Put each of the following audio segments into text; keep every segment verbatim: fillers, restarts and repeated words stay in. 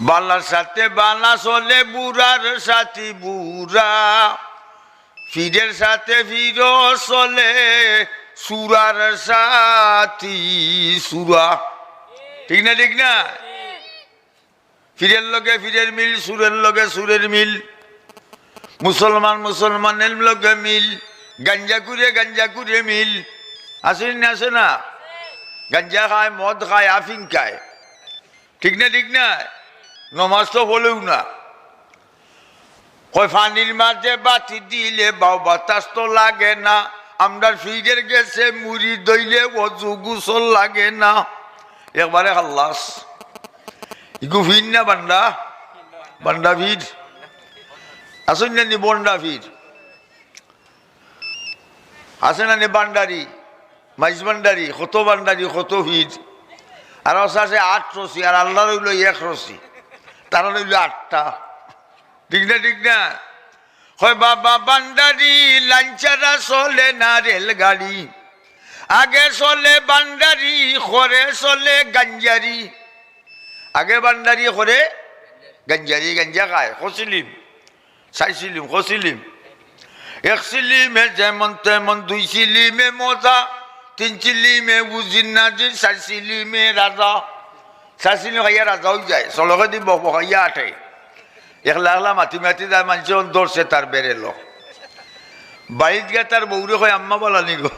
বালার সাথে বালা চলে, বুড়ার সাথে বুড়া, পীরের সাথে পীরও চলে, সুরার সাথে সুরা। ঠিক না, ঠিক না? পীরের লগে পীরের মিল, সুরের লগে সুরের মিল, মুসলমান মুসলমানের লগে মিল, গাঞ্জাখুরে গাঞ্জাখুরে মিল। আছে না, আছে না? গাঞ্জা খায়, মদ খায়, আফিং খায়। ঠিক না, ঠিক না? নমাজ তো পড়েও না। কয়, "পানির মাঝে বাতি দিলে বাউ বাতাস তো লাগে না, আমরার পীরের গেছে মুড়ি দইলে অজু গোসল লাগে না।" একবারে খাল্লাস। ইগু পীর না বান্ডা? বান্ডা পীর। আছইন না নি বান্ডা পীর? আছে না নি ভান্ডারি, মাইজ ভান্ডারি, কত ভান্ডারি, কত পীর। আর আছে, আছে আট রশি, আর আল্লাহর অইলো এক রশি, তারার অইলো আটটা। ঠিক না, ঠিক না? কয়, "বাবা ভান্ডারি, লাইন ছাড়া চলে না রেলগাড়ি। আগে চলে ভান্ডারি, পরে চলে গাঞ্জারি।" আগে ভান্ডারি, পরে গাঞ্জারি, গাঞ্জা খায়। কছিলিম, চাইছিলিম, কছিলিম। এক চিলিমে যেমন তেমন, দুই চিলিমে মজা, তিন চিলিমে উজির নাজির, চাইর চিলিমে রাজা। চাইর চিলিম খাইয়া রাজা অই যায়, সড়কেদি বকবকাইয়া আটে। একলা একলা মাতি মাতি যায়, মানষে অন ধরছে তার বেরেলো। বাড়িত গিয়া তার বউরে কয়, "আম্মা বালানি গো।"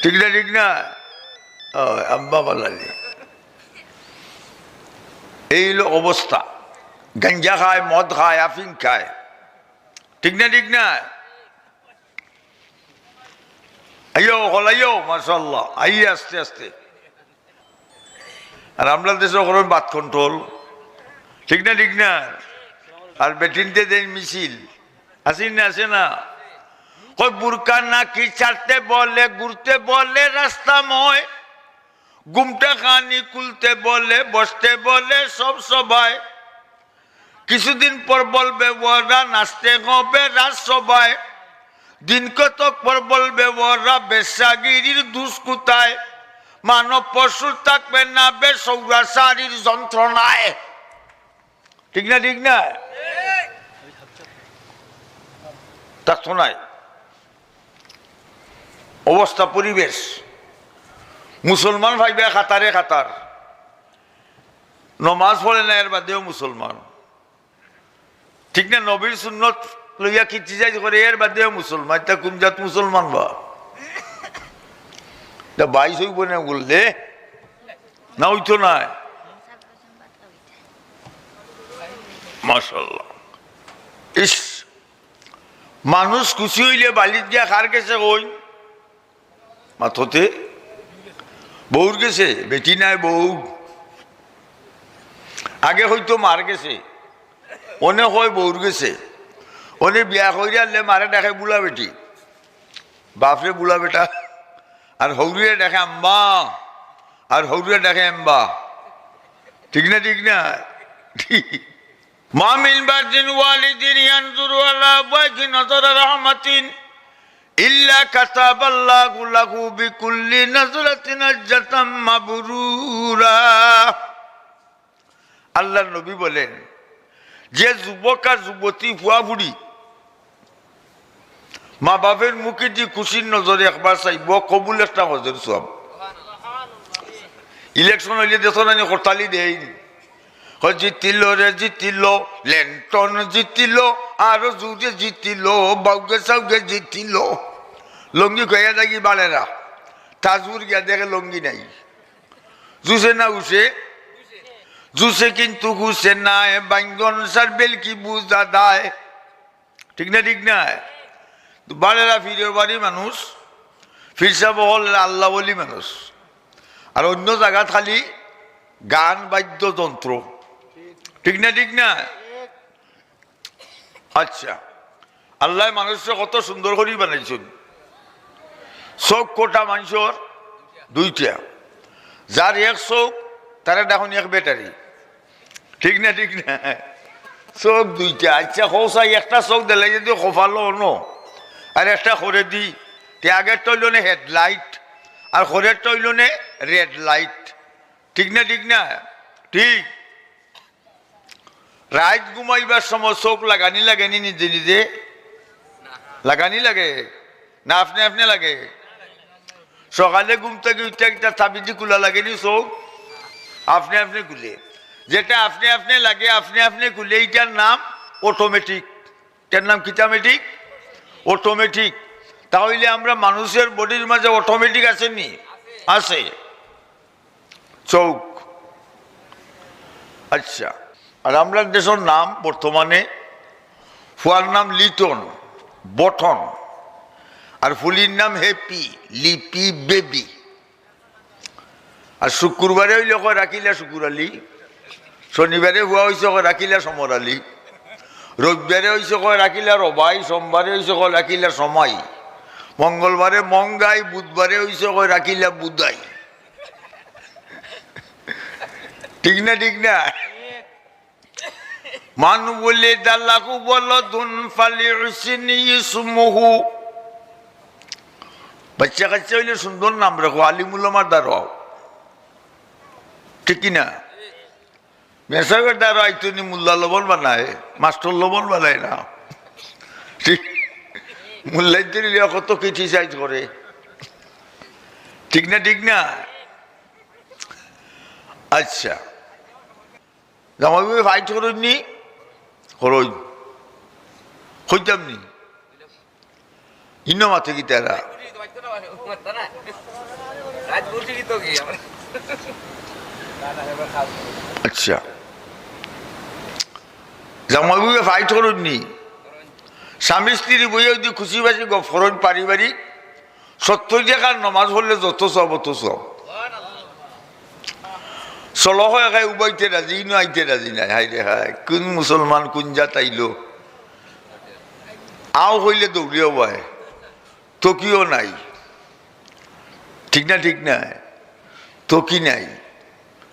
ঠিক না, ঠিক না? ও, আম্মা বালানি। এই অইলো অবস্থা। গাঞ্জা খায়, মদ খায়, আফিং খায়। ঠিক না, ঠিক না? আইও, অকল আইও, মাশাআল্লাহ। আই আস্তে আস্তে। আর আমরার দেশো করইন বাত কন্ট্রোল। ঠিক না, ঠিক না? আর বেটিন্তে দেইন মিছিল। আছে না, আছে না? কয়, "বুরকা নাকি ছাড়তে বলে, ঘুরতে বলে রাস্তাময়, ঘুমটা খানি খুলতে বলে, বসতে বলে সব সভায়। কিছুদিন পর বলবে ওরা নাচতে হবে রাজসভায়। দিন কতক পর বলবে ওরা বেশ্যাগিরির দুষ কোথায়। মানব পশু থাকবে না বে সৌরাচারীর যন্ত্রণায়।" ঠিক না, ঠিক না? থাকতো নাই। অবস্থা, পরিবেশ। মুসলমান পাইবা কাতারে কাতার। নমাজ পড়ে না, এর বাদেও মুসলমান। ঠিক না? নবীর সুন্নত লইয়া criticize করে, এর বাদেও মুসলমান। ইতা কুন জাত মুসলমান বা? ইতা বাইশ অইবো না বললে? না, অইতো নায়। মাশাআল্লাহ। ইস, মানুষ খুশি অইলে বাড়িত গিয়া কার গেছে কইন? মাততে বউর গেছে, বেটি নায় বউ। আগে কইতো মার গেছে, অনে কয় বউর গেছে। অনে বিয়া করিয়া আনলে মারে ডাকে বুলা বেটি, বাপরে বুলা বেটা, আর হউরিয়ে ডাকে আম্মা, আর হউরিয়ে ডাকে এম্বা। ঠিক না, ঠিক না? ما من بر والد ينظر إلى أبويه نظر رحمة إلا كتب الله له بكل نظرة حجة مبرورة। আল্লাহর নবী বলেন, যে যুবক আর যুবতী ফুয়াফুড়ি মা বাপের মুখেদি খুশির নজরে একবার চাইবো, কবুল একটা হজের সওয়াব। ইলেকশন অইলে দেখো না নি, করতালি দেইন। কয়, "জিতিল রে জিতিল, লেন্টন জিতিল, আরো জুরে জিতিল, বাউগে সাউগে জিতিল।" লঙ্গি কইয়া যাগি বাড়েরা, তাজপুর গিয়া দেখে লঙ্গি নাই। জুসে না উসে? জুসে কিন্তু গুসে নাই, বাইঙ্গন সার বেলকি বুঝা দায়। ঠিক না, ঠিক না? বাড়েরা পীরর বাড়ি মানুষ, পীর সাব অকল আল্লাহ ওলি মানুষ, আর অন্য জাগাত খালি গান বাদ্যযন্ত্র। ঠিক না, ঠিক না? আচ্ছা, আল্লায় মানুষরে কত সুন্দর করি বানাইছইন। চউখ কটা মানষর? দুইটা। যার এক চউখ, তারে ডাকইন এক ব্যাটারি। ঠিক না, ঠিক না? চউখ দুইটা। আচ্ছা, কও চাই, একটা চউখ দিলাই যদি কপালো অনো, আর একটা করেদি, তে আগেরটা অইলো নে headlight, আর করেরটা অইলো নে red light। ঠিক না, ঠিক না? ঠিক। রাইত ঘুমাইবার সময় চোখ লাগানি লাগেনি নিজে নিজে? লাগানি লাগে না আপনে আপনে লাগে? সকালে ঘুম থাকি উঠতে একটা চাবি দি খোলা লাগেনি চোখ? আপনে আপনে খুলে। যেটা আপনে আপনে লাগে, আপনে আপনে খুলে, ইটার নাম অটোমেটিক। এটার নাম কিতা মেটিক? অটোমেটিক। তাহলে আমরা মানুষের বডির মাঝে অটোমেটিক আছে নি? আছে। চোখ। আচ্ছা, আর আমরার দেশর নাম বর্তমানে, ফুয়ার নাম লিটন, বটন, আর ফুলির নাম হ্যাপি, লিপি, বেবি। আর শুক্রবারে অইলে কয় রাখিলা শুকুর আলী, শনিবারে ফুয়া অইছে কয় রাখিলা সমর আলী, রবিবারে অইছে কয় রাখিলা রবাই, সোমবারে অইছে কয় রাখিলা সমাই, মঙ্গলবারে মঙ্গাই, বুধবারে অইছে কয় রাখিলা বুধাই। ঠিক না, ঠিক না? মান ওয়ালিদা লাহু ওয়ালাদুন ফালিউহসিন ইসমুহু। বাচ্চা কাচ্চা অইলে সুন্দর নাম রাখো, আলিম উলামার দ্বারাও। ঠিক কি না? মেসাবের দ্বারা আইতো নি, মোল্লা লবণ বানায়, মাস্টর লবণ বানায় না। ঠিক? মোল্লাইতে নিলে কত criticize করে। ঠিক না, ঠিক না? আচ্ছা, জামাই বউ fight করইন নি? করইন। কইতাম নি? ইনো মাতে কি তারা? আচ্ছা, জামাই বউ fight করইন নি? স্বামী স্ত্রী বইয়া যদি খুশি বাসি গপ করইন পারিবারিক, সত্তর রেকাত নমাজ পড়লে যত সওয়াব, অত সওয়াব। চলো কয়, কয় উবাইতে রাজি, ইনো আইতে রাজি নাই। হায় রে হায়, কোন মুসলমান, কোন জাত আইলো? আও কইলে দৌড়িয়া উবায়, তকিও নাই। ঠিক না, ঠিক না? তকি নাই।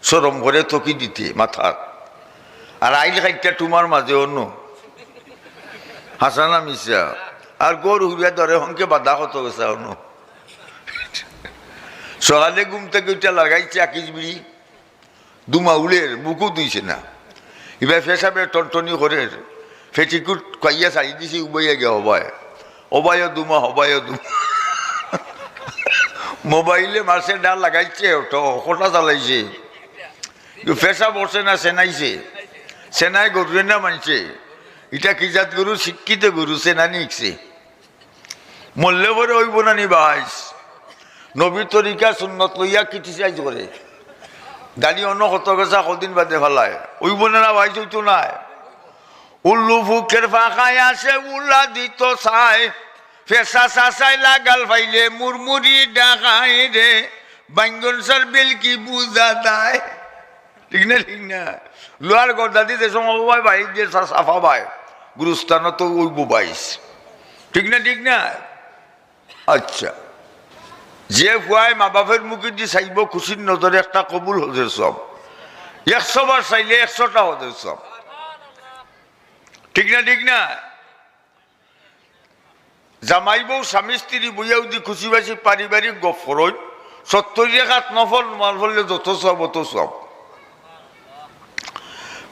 শরম করে তকি দিতে মাথাত। আর আইল খাইট্টা তুমার মাঝে অনো। হাছা না মিছা? আর গরু হুরিয়া ধরে হংকে বাধা কত গেছা অনো। সকালে ঘুম থাকি উঠা লাগাইছে আকিস বিড়ি, দুমা উড়ের, মুখও ধুইছে না। ইবায় পেশাবে টনটনি করের, পেটিকুট কইয়া ছাড়ি দিছে, উবাইয়া গিয়া হবায়। হবায়ও দুমা, হবায়ও দুমা। মোবাইলে মারছে, ডাল লাগাইছে, অটো, কটা চালাইছে। ইউ পেশাব করছে না, সেনাইছে। সেনায় গরুরে না মানছে। ইটা কি জাত গরু? শিক্ষিত গরু, সেনানি হিকছে। মরলে পরে অইবো না নি বাইস? নবীর তরিকা সুন্নত লইয়া criticize করে। দাড়ি অনো কত গেছা কদিন বাদে ফালায়। অইবো না, না বাইস, অইতো নায়। উল্লু ফুকের ফাঁকায় আসে উলা দিত চায়। ফেসা চাচায় লাগাল পাইলে মুরমুরি ডাকায় রে। বাইঙ্গন সার বেলকি বুঝা দায়। ঠিক না, ঠিক না? লোয়ার গর্দা দিতে সময় বায়, বাইর দিয়ে সা-, সাফা বায়। গুরুস্থান তো অইবো বাইস। ঠিক না, ঠিক না? আচ্ছা, যে ফুয়ায় মা বাপের মুখে দি চাইবো খুশির নজরে, একটা কবুল হজের সওয়াব, একশো বার চাইলে একশোটা হজের সওয়াব। ঠিক না, ঠিক না? জামাই বউ স্বামী স্ত্রী বইয়া উদি খুশি বাসি পারিবারিক গপ করইন, সত্তর রেকাত নফল নমাজ পড়লে যত সওয়াব, অত সওয়াব।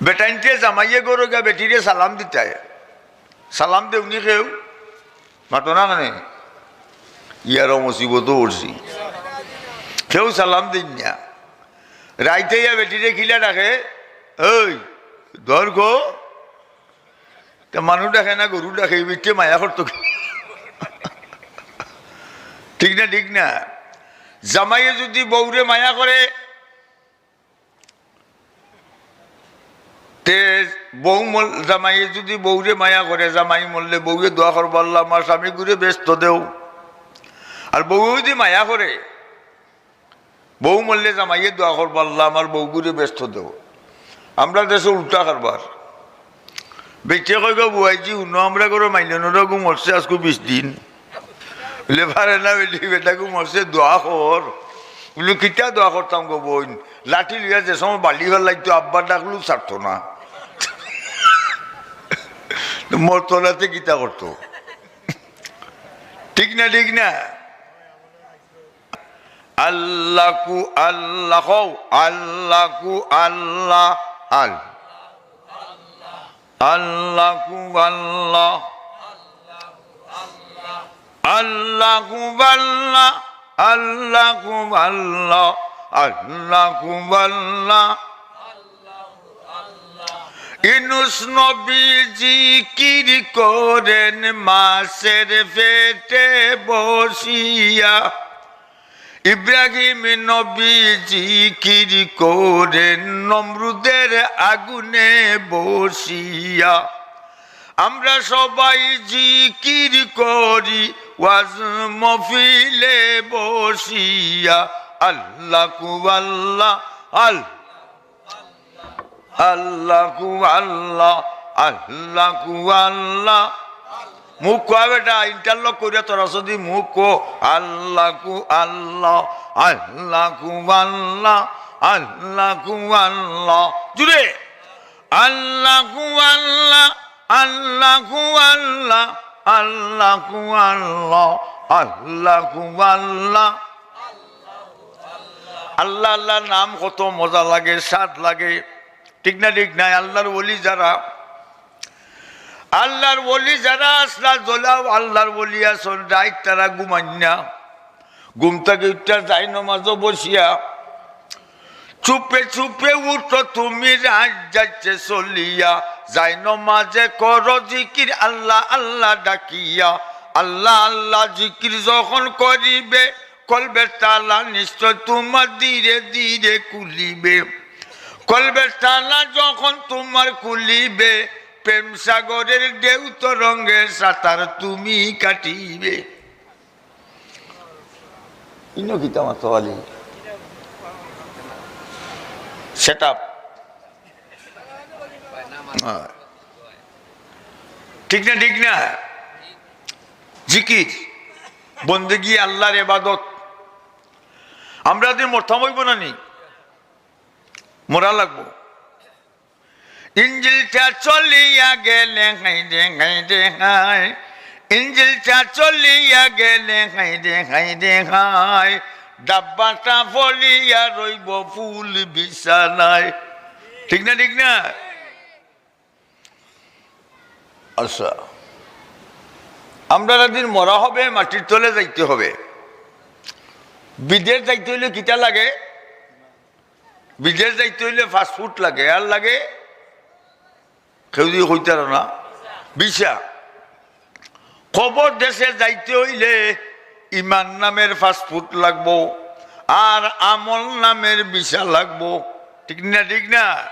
বেটাইন্তে জামাইয়ে ঘরো গিয়া বেটিরে সালাম দিতায়, সালাম দেউনি কেউ? মাতো না কেনে? ইয়ারও মুসিবতও পড়ছি। কেউ সালাম দেইন না। রাইতে ইয়া বেটিরে কিলা ডাকে, "ওই, ধর গো।" তে মানুষ ডাকে না, গরু ডাকে, ই বেটিয়ে মায়া করতো কি? ঠিক না, ঠিক না? জামাইয়ে যদি বউরে মায়া করে, তে বউ মল-, জামাইয়ে যদি বউরে মায়া করে, জামাই মরলে বউয়ে দোয়া করবো, "আল্লাহ, আমার স্বামীগুরে বেহেস্ত দেও।" আর বউ যদি মায়া করে, বউ মরলে জামাইয়ে দোয়া করবো, "আল্লাহ, আমার বউগুরে বেহেস্ত দেও।" আমরা দেশো উল্টা কারবার। বেটিয়ে কইবো, "বুয়াইজি, হুনো, আমরা ঘরো মাইননর গু মরছে আজকু বিশ দিন।" বলে, "পারে না বেটি, বেটা গু মরছে, দোয়া কর।" বলে, "কিতা দোয়া করতাম গো বইন? লাঠি লইয়া যে সময় বালি ফালাইতো, আব্বার ডাকলু ছাড়তো না।" মরতো না তে কিতা করতো? ঠিক না, ঠিক না? আল্লাহু আল্লাহ, আল্লাহু আল্লাহ, আল-, আল্লাহু আল্লাহ, আল্লাহু আল্লাহ, আল্লাহু আল্লাহ, আল্লাহু আল্লাহ। ইউনুস নবী জিকির করেন মাছের পেটে বসিয়া। ইব্রাহিম নবী জিকির করেন নমরুদের আগুনে বসিয়া। আমরা সবাই জিকির করি ওয়াজ মহফিলে বসিয়া। আল্লাহু আল্লাহ, আল-, আল্লাহু আল্লাহ, আল্লাহু আল্লাহ। মুখ কয়া বেটা, interlock করিয়া তোরা যদি মুখ কো, আল্লাহু আল্লাহ, আল্লাহু আল্লাহ, আল্লাহু আল্লাহ। জুরে। আল্লাহু আল্লাহ, আল্লাহু আল্লাহ, আল্লাহু আল্লাহ, আল্লাহু আল্লাহ। আল্লাহ, আল্লাহর নাম কত মজা লাগে, স্বাদ লাগে। ঠিক না, ঠিক না? আল্লাহর ওলি যারা, আল্লাহর ওলি যারা আছলা, জলাও আল্লাহর ওলি আছইন, রাইত তারা ঘুমাইন না। ঘুম থাকি উঠিয়া যায় নমাজো বসিয়া। চুপে চুপে উঠো তুমি রাইত যাইতে চলিয়া, যায় নমাজে করো জিকির আল্লাহ আল্লাহ ডাকিয়া। আল্লাহ আল্লাহ জিকির যখন করিবে, কলবের তালা নিশ্চয় তোমার ধীরে ধীরে খুলিবে। কলবের তালা যখন তোমার খুলিবে, প্রেম সাগরের ঢেউ তরঙ্গে সাঁতার তুমি কাটিবে। ইনো কিতা মাতো আলী? Set up। হ্যাঁ। ঠিক না, ঠিক না? জিকির, বন্দেগি, আল্লাহর ইবাদত। আমরা দিন মরতাম অইবো না নি? মরা লাগবো। ইঞ্জিলটা চলিয়া গেলে হায় রে হায় রে হায়, ইঞ্জিলটা চলিয়া গেলে হায় রে হায় রে হায়, ডাব্বাটা পড়িয়া রইবো ফুল বিছানায়। ঠিক না, ঠিক না? আচ্ছা, আমরার দিন মরা হবে, মাটির তলে যাইতে হবে। বিদেশ যাইতে অইলে কিতা লাগে? বিদেশ যাইতে অইলে পাসপোর্ট লাগে, আর লাগে, কেউ যদি কইতারা না, ভিসা। কবর দেশে যাইতে অইলে ইমান নামের পাসপোর্ট লাগবো, আর আমল নামের ভিসা লাগবো। ঠিক না, ঠিক না?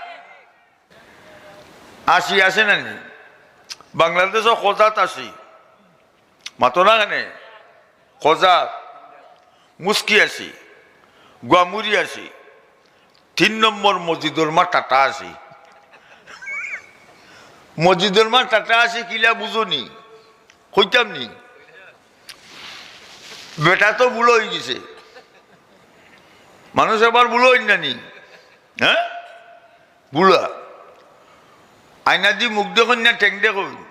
আছি, আছে না নি? বাংলাদেশো খোজাত আছি, মাতো না কেনে? খোজাত, মুস্কি আছি, গুয়ামুরি আছি, তিন নম্বর মসজিদর মা টাটা আছি। মসজিদর মা টাটা আছি কিলা বুঝো নি? কইতাম নি? বেটা তো বুড়া অইগেছে, মানুষ আবার বুড়া অইন না নি? হ্যাঁ, বুড়া। আয়নাদি মুখ দেখইন না, ঠেং দেখইন।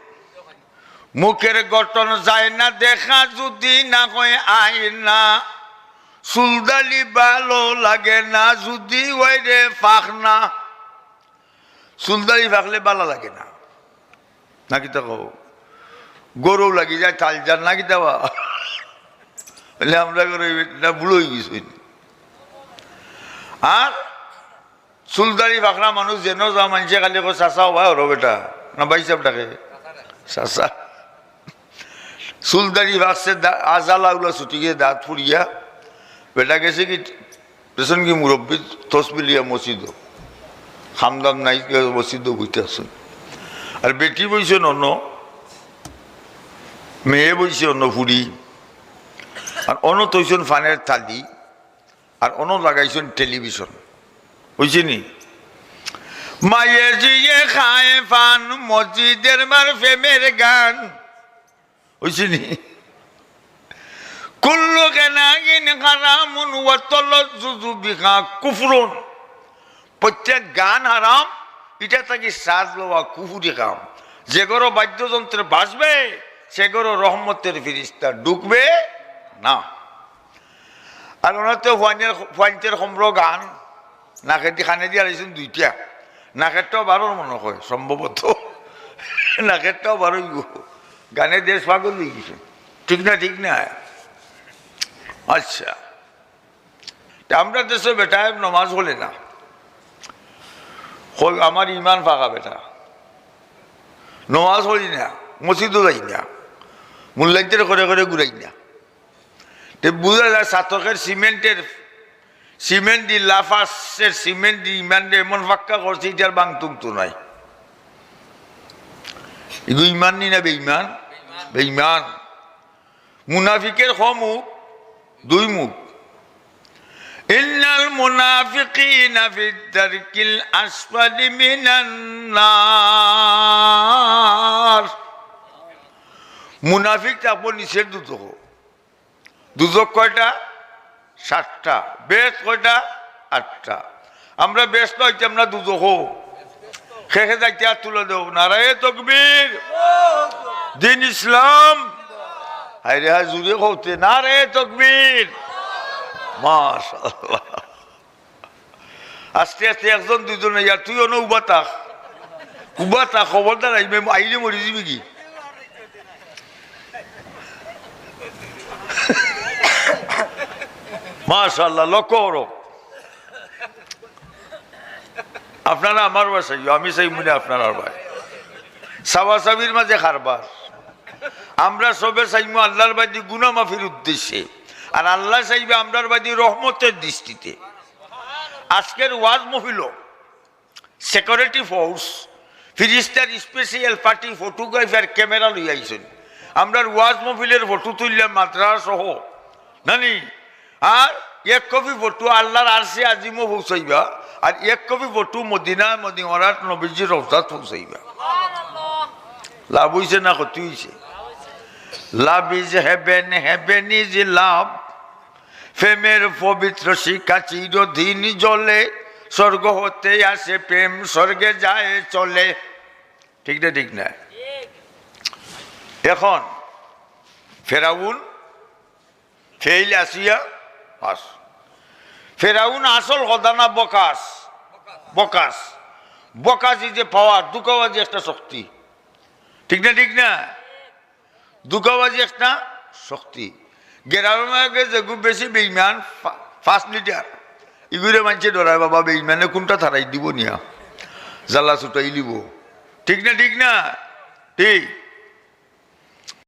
মুখের গঠন যায় না দেখা যদি না হয় আয়না। চুলদাড়ি ভালো লাগে না যদি অয় রে পাখনা। চুলদাড়ি পাকলে ভালা লাগে না, না কিতা কও? গরু লাগি যায় তালজার, না কিতা বা? বলে আমরা গরু না বুড়া অইগেছি। আর চুলদাড়ি পাকরা মানুষ যেন যা মানষে খালি কয়, "চাচা, ও ভাই, ওরো বেটা।" না, ভাই সাহেব ডাকে, "চাচা।" চুলদাড়ি পাকছে, দা-, আজালা উলা ছুটি গিয়া দাঁত ফুড়িয়া, বেটা গেছে কি, পেছন কি মুরব্বি তসবি লিয়া মসজিদো, খামদাম নাই, মসজিদো বইতে আছইন। আর বেটি বইছে অনো, মেয়ে বইছে অনো ফুড়ি, আর অনো থইছইন ফানের থালি, আর অনো লাগাইছইন টেলিভিশন, অইছে নি? মায়ে জিয়ে খায় পান, মসজিদের মার প্রেমের গান, অইছে নি? কুল্লু গানাইন হারামুন ওয়া তালাজ্জুজু বিহা কুফরুন। প্রত্যেক গান হারাম, ইটা থাকি স্বাদ লওয়া কুফুরি কাম। যে ঘরো বাদ্যযন্ত্র বাজবে, সে ঘরো রহমতের ফিরিস্তা ঢুকবে না। আর ওনার তো ফুয়াইনের, ফুয়াইনতের খমরো গান, নাকেদি, কানেদি আড়াইছইন দুইটা, নাকেরটাও বারোর মনে হয় সম্ভবত, নাকেরটাও বারোইব, গানে দেশ পাগল অই গেছে, ঠিক না? ঠিক না? আচ্ছা, তে আমরার দেশো বেটায় নমাজ পড়ে না, কই আমার ইমান ফাঁকা বেটা, নমাজ পড়ি না, মসজিদও যাই না, মোল্লাইন্তরে করে করে ঘুরাই না। তে বুঝা যায় চাতকের সিমেন্টের, সিমেন্ট দি লাফাসের সিমেন্ট দি ইমানরে এমন ফাক্কা করছে, ইটার ভাঙতুক তো নাই। ইগু ইমান নি না বেইমান? বেইমান। মুনাফিকের ক মুখ? দুই মুখ। ইন্নাল মুনাফিকিনা ফিদ দারকিল আসফালি মিনান নার। মুনাফিক থাকবো নিচের দুজখো। দুজখ কয়টা? সাতটা। বেহেস্ত কয়টা? আটটা। আমরা বেহেস্তো যাইতাম না দুজখো? কে কে যাইতে হাত তুলে দেও। নারায়ে তকবীর। দ্বীন ইসলাম। হায় রে হায়, জুরে কওতে। নারায়ে তকবীর। মাশাআল্লাহ। আস্তে আস্তে একজন দুইজন ইয়া, তুই অনো উবা থাক। উবা থাক, খবরদার আইবে, আইলে মরি যিবি গি। মাশাআল্লাহ, লক্ষ্য করো। আপনারা আমার বায় চাইও, আমি চাইমুনে আপনারার বায়। চাওয়াচাওয়ির মাঝে কারবার। আমরা সবে চাইমু আল্লার বায়দি গুনা মাফির উদ্দেশ্যে, আর আল্লায় চাইবা আমরার বায়দি রহমতের দৃষ্টিতে। আজকের ওয়াজ মহফিলো সিকিউরিটি ফোর্স, ফিরিস্তার স্পেশাল পার্টি, ফটোগ্রাফার, ক্যামেরা লইয়া আইছইন। আমরার ওয়াজ মহফিলের ফটো তুললা মাদ্রাসা সহ, নানি? আর এক কপি ফটো আল্লার আরশে আজিমো পৌঁছাইবা, আর এক কপি ফটো মদিনা মদিনাত নবীজির রওজাত পৌঁছাইবা। লাভ অইছে না ক্ষতি অইছে? Love is heaven, heaven is love। প্রেমের পবিত্র শিখা চিরদিন জ্বলে, স্বর্গ হতে আসে প্রেম, স্বর্গে যায় চলে। ঠিক না? ঠিক না? এখন ফেরাউন ফেইল আসিয়া পাস। ফেরাউন আসল কথা না বকাস, বকাস, বকাস is a power, ধোঁকাবাজি একটা শক্তি। ঠিক না? ঠিক না? ধোঁকাবাজি একটা শক্তি। গ্রামে আগে যেগু বেশি বেইমান, ফা-, ফার্স্ট লিডার। ইগুরে মানষে ডরায়, বাবা বেইমানে কুনটা থারাই দিব নিয়া। জ্বালা ছুটাই লিব। ঠিক না? ঠিক না? ঠিক।